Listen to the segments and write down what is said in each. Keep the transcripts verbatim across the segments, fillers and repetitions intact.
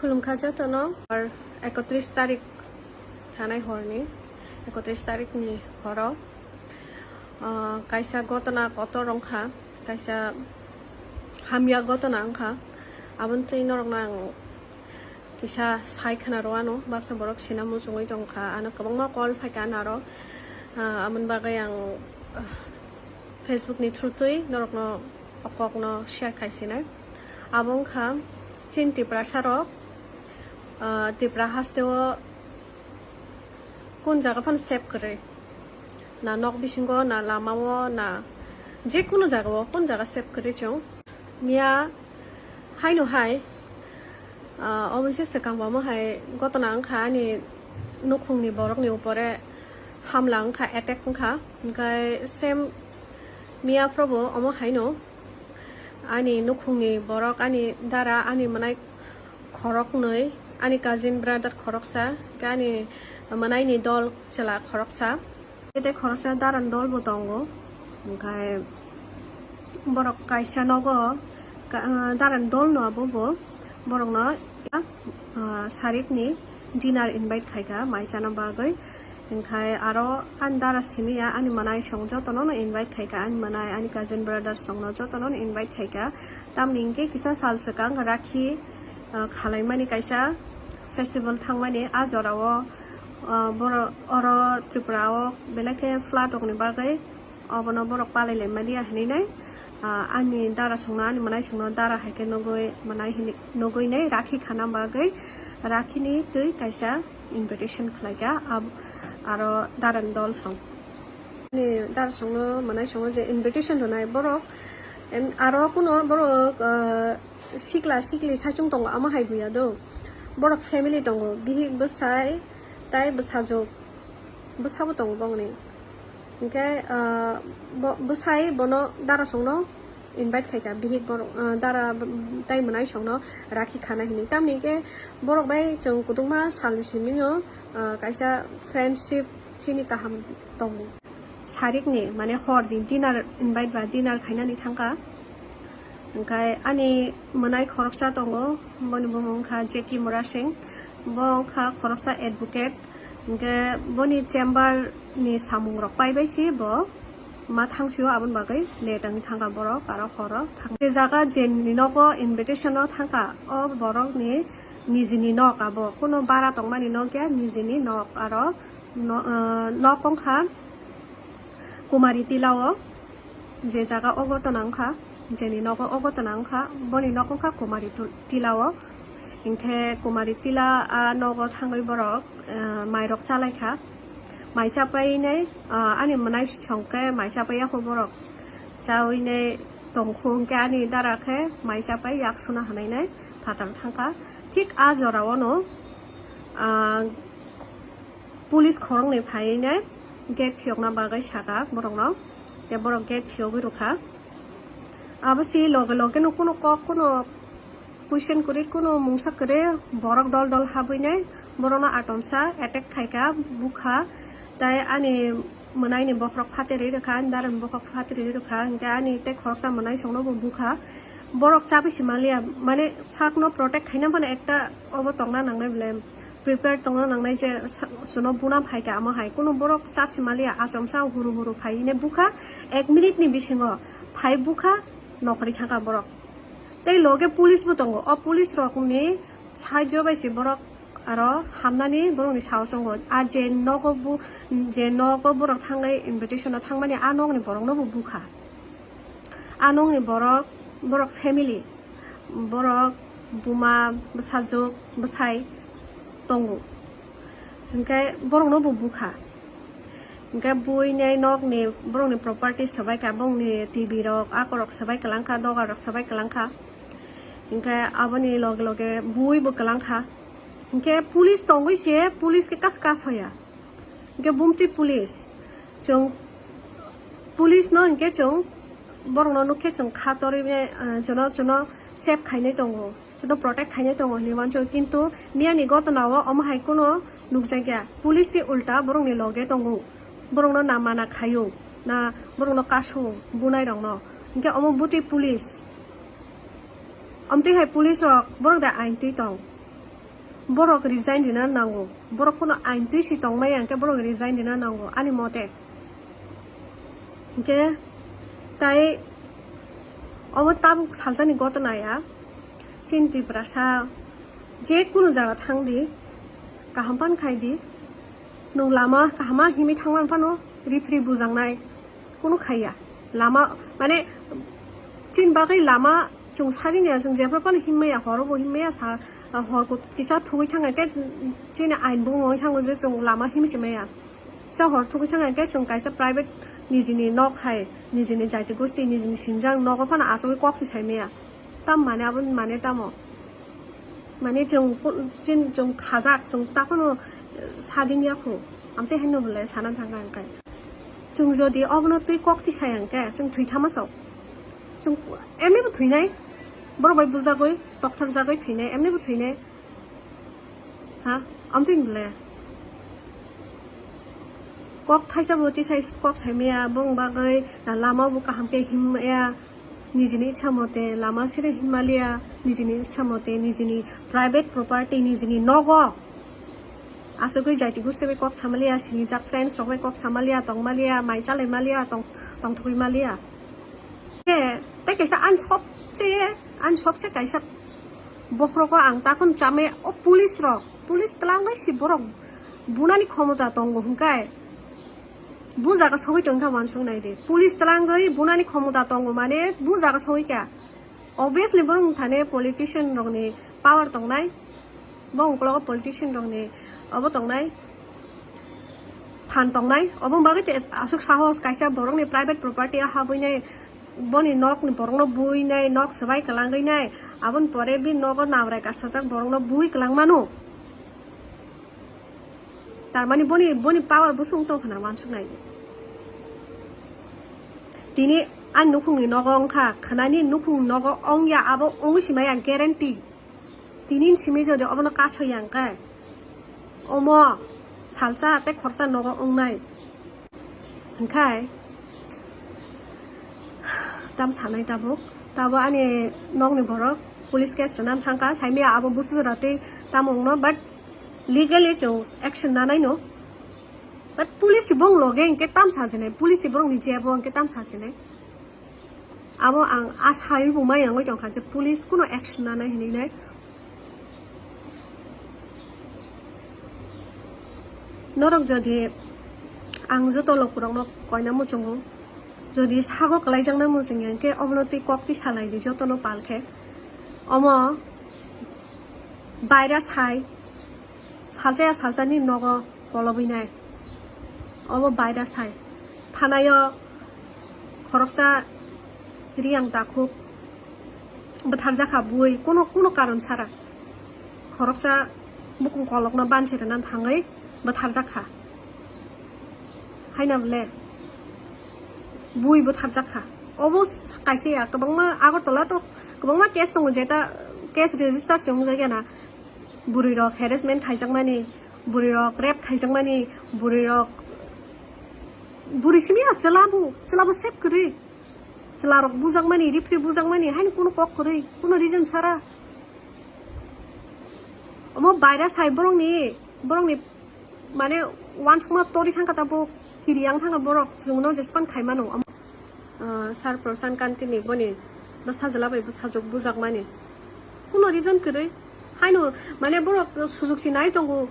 Khulumkha jotono, ar ekotris tarik thanai horni, ekotris tarikni horo, ah, kaisa gotona kotor wngkha, kaisa hamya gotona wngkha. Aboni twi norokno ang kisa sai khna rw ano, baksa borok sina muchungwi tongkha, ano kwbangma call phaikha ano aro, ah, aboni bagwi ang, ah, Facebook ni through twi norokno o kokno share khaisinai. Abo wngkha chini Tiprasa rok, ah, Tripura hasteo kun jaga phano safe kwrwi, na nok bisingo, na lamao, na jekunu jagao kun jaga safe kwrwi chwng. Miya haino hai, ah, omoise swkang bo omo hai gotona wngkha ani nukhungni borokni upore hamla wngkha, attack wngkha. Hwnkhe same miya phrobo omo haino ani nukhungni borok, ani dara, ani mwnai khoroknwi, ani cousin brother khoroksa, hwnkhe ani mwnaini dol chwla khoroksa. Tei khoroksa daran dol bo tongo, hwnkhe borok kaisa nogo ka-, ah, daran dol no abo bo borokno, ah, sarikni dinner invite khaikha mai chana bagwi, hwnkhe aro ani dara simi ya ani mwnai song jotono no invite khaikha, ani mwnai, ani cousin brother songno jotono no invite khaikha, tamni hwnkhe kisa sal swkang rakhi, ah, khalaimani kaisa festival thangmani a jorao. Ah, borok oro Tripura o belai khe flat rokni bagwi obono borok palai lai mani ya hinwi nai. Ah, ani dara songno, ani mwnai songno dara hai khe nugwi mwnai hinwi nugwi nai rakhi khana bagwi rakhini twi kaisa invitation khlai kha, ab-, aro daran dol song. Ani dara songno mwnai songo je invitation rwnai borok, em, aro kuno borok, ah, sikla sikli saichung tongo, amo hai buya do. Borok family tongo, bihik bwsai tai bwsajwk, bwsabo tongo bongni. Hwnkhe, ah, bo-, bwsai bono dara songno invite khaikha, bihik borok, ah, dara tai mwnai songno rakhi khana hinwi. Tamni hwnkhe borok bai chwng kwdwkma salni simi o, ah, kaisa friendship chini kaham tongo. Sarikni, mane, horni dinner invite ba dinner khainani thangkha. Hwnkhe ani mwnai khoroksa tongo, boni bumung wngkha Jackie Murasing. Bo wngkha khoroksa advocate. Hwnkhe boni chamber ni samung rok paibai se bo ma thangsio, aboni bagwi late wngwi thangkha borok, aro horo thang-, je jaga jeni nogo invitation o thangkha, o borokni nijini nok abo, kuno bara tongmani nok ya, nijini nok aro. No-, ah, nok wngkha Kumari Tila o, je jaga o gotona wngkha, jeni nogo o gotona wngkha, boni nok wngkha Kumari Tu-, Tila o. Hinkhe Kumari Tila a nogo thangwi borok, ah, mairok chalaikha. Mai chapainai, ah, ani mwnai songkhe mai chapai yakho borok. Chaoinai tongkhu hinkhe ani dara khe mai chapai yak suna hanainai phatar thangkha. Thik a jorao no, ah, police khoroknwi phaiwi nai gate phiyokna bagwi sakha borokno, tei borok gate phiyogwi rwkha. Abo se loge loge no kuno kok, kuno question kwrwi, kuno mungsa kwrwi, borok dol dol habwi nai borokno atomsa attack khaikha, bukha, tei ani mwnaini bokhorok phaterwi rwkha, ani darani bokhorok phaterwi rwkha, hinkhe ani tei khoroksa mwnai songno bo bukha. Borok chabi se manliya, mane sakno protect khaina phano ekta obo tongna nangnai belai. Prepare tongna nangnai je sa-, suno buna phaikha amo hai. Kuno borok chap se manliya, achomsa huru huru phai hine bukha, ek minute ni bisingo phai bukha, nokhorwi thangkha borok. Tei loge police bo tongo. O police rokni saijo bai se borok aro hamnani borokni sao chongo. A je nogo bu-, je nogo borok thangwi invitation o thangmani, a nokni borokno bo bukha. A nokni borok, borok family, borok buma, bwsajwk, bwsai tongo. Hinkhe borokno bo bukha. Hinkhe buini nokni borokni property swbaikha, bongni T V rok, akorok swbai kwlangkha, dogar rok swbai kwlangkha. Hinkhe aboni loge loge bui bo kwlangkha. Hinkhe police tongwi se, police khe kas kas hoya. Hinkhe bumtwi police. Chwng police no hinkhe chwng borokno nukkhe chwng kha torwi, eh, chwngno, chwngno save khainai tongo, chwngno protect khainai tongo hinwi uansukha. Kintu miyani gotona o omo hai kheno nukjakya. Police se ulta borokni loge tongo, borokno na mana khaio, na borokno kaso bunai rokno. Hinkhe omo butwi police. Omtwi hai police rok borok da ain twi tong? Borok resign rina nango, borok kono ain twi si tongmaya hwnkhe borok resign rina nango ani mote. Hwnkhe tai omo tabuk salsani gotona ya, chini Tiprasa je kunu jaga thang di, kaham pan khai di, nwng lama kahama himwi thangma phano rifri bujangnai. Kunu khaiya. Lama, mane, chini bagwi lama chwng sari niya, chwng jephru phano himmaya, horo bo himmaya, sa, hor kisa thugwi thangkhe chini ain bumung thango je chwng lama himwi se maya. Sa hor thugwi thangkhe chwng kaisa private nijini nok hai, nijini jaiti gosti, nijini sinjang nogo phano asugwi kok se sai maya. Tam mane abo mane tamo? Mane chwng, chwng khajak, chwng takhwno sadin yakho. Amtwi haino belai sana thangkha hwnkhe. Chwng jodi obono twi kok tisai hwnkhe, chwng thwi thama sok. Chwng emnibo thwinai. Borok bai bujagwi, tokthar jagwi thwinai, emnibo thwinai. Ha? Amtwi belai. Kok thaisa bo tisai kok saimaya, bong bagwi na lama bo kaham khe himmaya. Nijini ichha mote lama siri himaliya, nijini ichha mote nijini private property, nijini nogo. Asugwi jaiti gusti bai kok samaliya, sinijak friends rok bai kok samaliya, tongmaliya, mai chalai maliya, tong, tongthogwi maliya. Te, te kaisa ani sobse, ani sobse kaisa bokhrogo ang takhon chamai o police rok, police twlangwi si borok bunani khomota tongo hwnkhe. Bu jaga sogwi tongkha wansuk nai di. Police twlangwi bunani khomota tongo mane bu jaga sogwi kha. Obviously borok thani politician rokni power tongnai. Bo ungkologo politician rokni obo tongnai. Phan tongnai. Obo bagwi te aswk sahos kaisa borokni private property o habwi nai, boni nokni borokno bui nai, nok swbai kwlangwi nai. Aboni pore bini nogo nabrai kasajak borokno bui kwlang mano. Tarmani boni, boni power bwswng tong khna wansuk nai. Tini ani nukhungni nogo wngkha, khwnani nukhung nogo wngya, abo wngwi simaya guarantee. Tini simi jodi obono kasoya hwnkhe, omo salsa tei khorsa nogo wngnai. Hwnkhe tam sanai tabuk, tabo ani nokni borok police case rwna thangkha, saimaya abo busu jora tei tamo wngno, but legally chwng action nanai no. But police bong loge hwnkhe tam sajinai, police borokni jebo hwnkhe tam sajinai. Abo ang a saiwi bo mai wngwi tongkha je police kuno action nanai hinwi nai. Norok jodi ang joto lokurokno koina muchungo, jodi sago kwlaijaknai muchungya hwnkhe obono twi kok twi salai di jotono pal khe. Omo baira sai, salsa ya salsani nogo kolobwi nai. Obo baira sai. Thanaio khoroksa Riyang takhuk bwtharjakha bui, kuno, kuno karon sara. Khoroksa bukung kolokno bansi rwna thangwi bwtharjakha. Haina bole bui bwtharjakha. Obo kaisa ya, kwbangma Agartala to kwbangma case tongo, jeta case register se wngjakya na. Bwrwi rok harassment khaijakmani, bwrwi rok rape khaijakmani, bwrwi rok, bwrwi simi ya chwla bo, chwla bo sep kwrwi. Chwla rok bujakmani, rifri bujakmani, haini kuno kok kwrwi, kuno reason sara. Omo baira sai borokni, borokni mane wansukma tori thangkha tabuk, kiri yang thangkha borok, chwngno jespan khaimano. Ah, Sir Prasant Kanti ni boni bwsajwla bai bwsajwk bujakmani. Kuno reason kwrwi. Haino, mane, borok sujuk si nai tongo.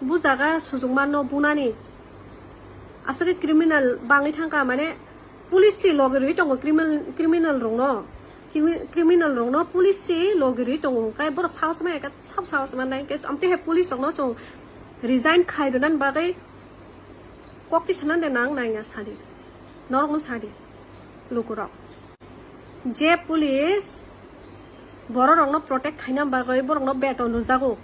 Bujaga sujuk manno bunani. Aswk khe criminal bangwi thangkha, mane, police si logi rwi tongo criminal, criminal rokno. Crimi-, criminal rokno police si logi rwi tongo. Hwnkhe borok sahos maya khe sab sahos mannai. Hwnkhe amtwi hai police rokno chwng resign khai rwna bagwi kok tisana de nang nangya sadi. Norokno sadi. Lukurok. Je police bororokno protect khaina bagwi borokno beton rwjago.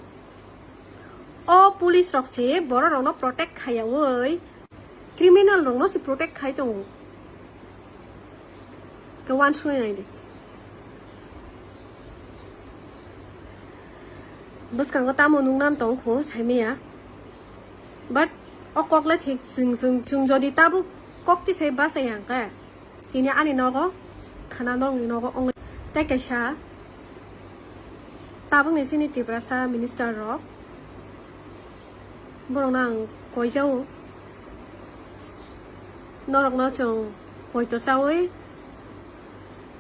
O police rok se bororokno protect khaiyaui criminal rokno se protect khai tongo. Khe wansuknai nai di. Bwskango tamo nungnan tong kho saimaya. But o kok le thik, chwng, chwng, chwng jodi tabuk kok tisai bachai ya hwnkhe, tini ani nogo khwna nokni nogo wngwi tei kaisa Tabukni chini Tiprasa minister rok, borokno ang koijao, norokno chwng poito chawi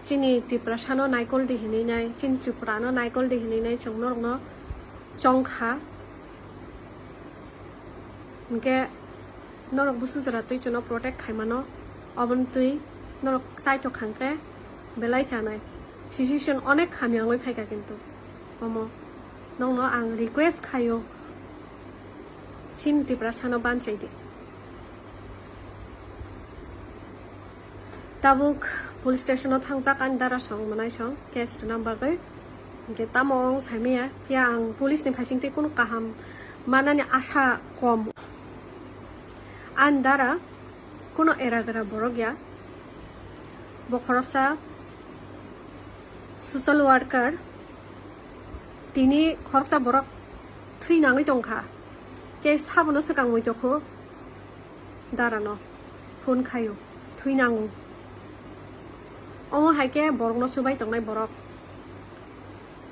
chini Tiprasano naikol di hinwi nai, chini Tripurano naikol di hinwi nai chwng norokno chongkha. Hinkhe norok busu jora twi chwngno protect khaimano, oboni twi norok chaithok khangkhe belai chanai. Situation onek hamya wngwi phaikha kintu omo nokno ang request khaio, chini Tiprasano banchaidi. Tabuk police station o thangjak ani dara song mwnai song case rwna bagwi. Hinkhe tamo wng saimaya, phiya ang police ni phaising twi kunu kaham manani asa kom. Ani dara kunu era gra borok ya, bo khoroksa social worker, tini khoroksa borok thwi nangwi tongkha, khe sabono swkang muitokho. Darano phone khaio, thwi nango. Omo hai khe borokno chubai tongnai borok.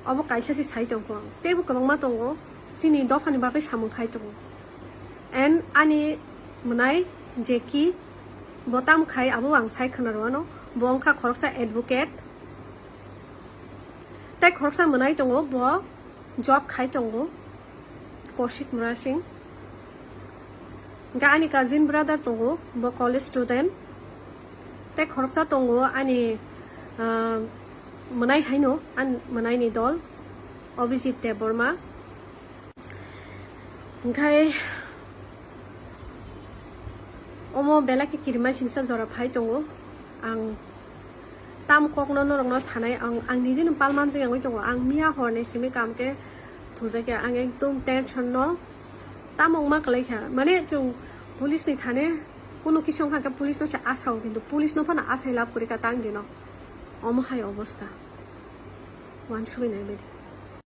Obo kaisa se sai tongkho ang. Teibo kwbangma tongo, chini dophani bagwi samung khai tongo. And ani mwnai Jackie, bo tam khai abo ang sai khwna rwano. Bo wngkha khoroksa advocate. Tei khoroksa mwnai tongo, bo job khai tongo, Kaushik Murasing. Hinkhe ani cousin brother tongo, bo college student. Tei khoroksa tongo ani, ah, mwnai haino, ani mwnaini dol, Abhijit Debbarma. Hinkhe omo belai khe kirima singsa jora phai tongo. Ang tam kokno norokno sanai, ang, ang nijeno palmanjak wngwi tongo. Ang miya horni simi kam khe thujak ya, ang ekdom tension no tamo wngma kwlai kha. Mane chwng police ni thane kuno kisa wngkha khe police no se asao, kintu police no phano asai lab kwrwi kha tang dino. Omo hai obosta. Wansugwi nai bai di.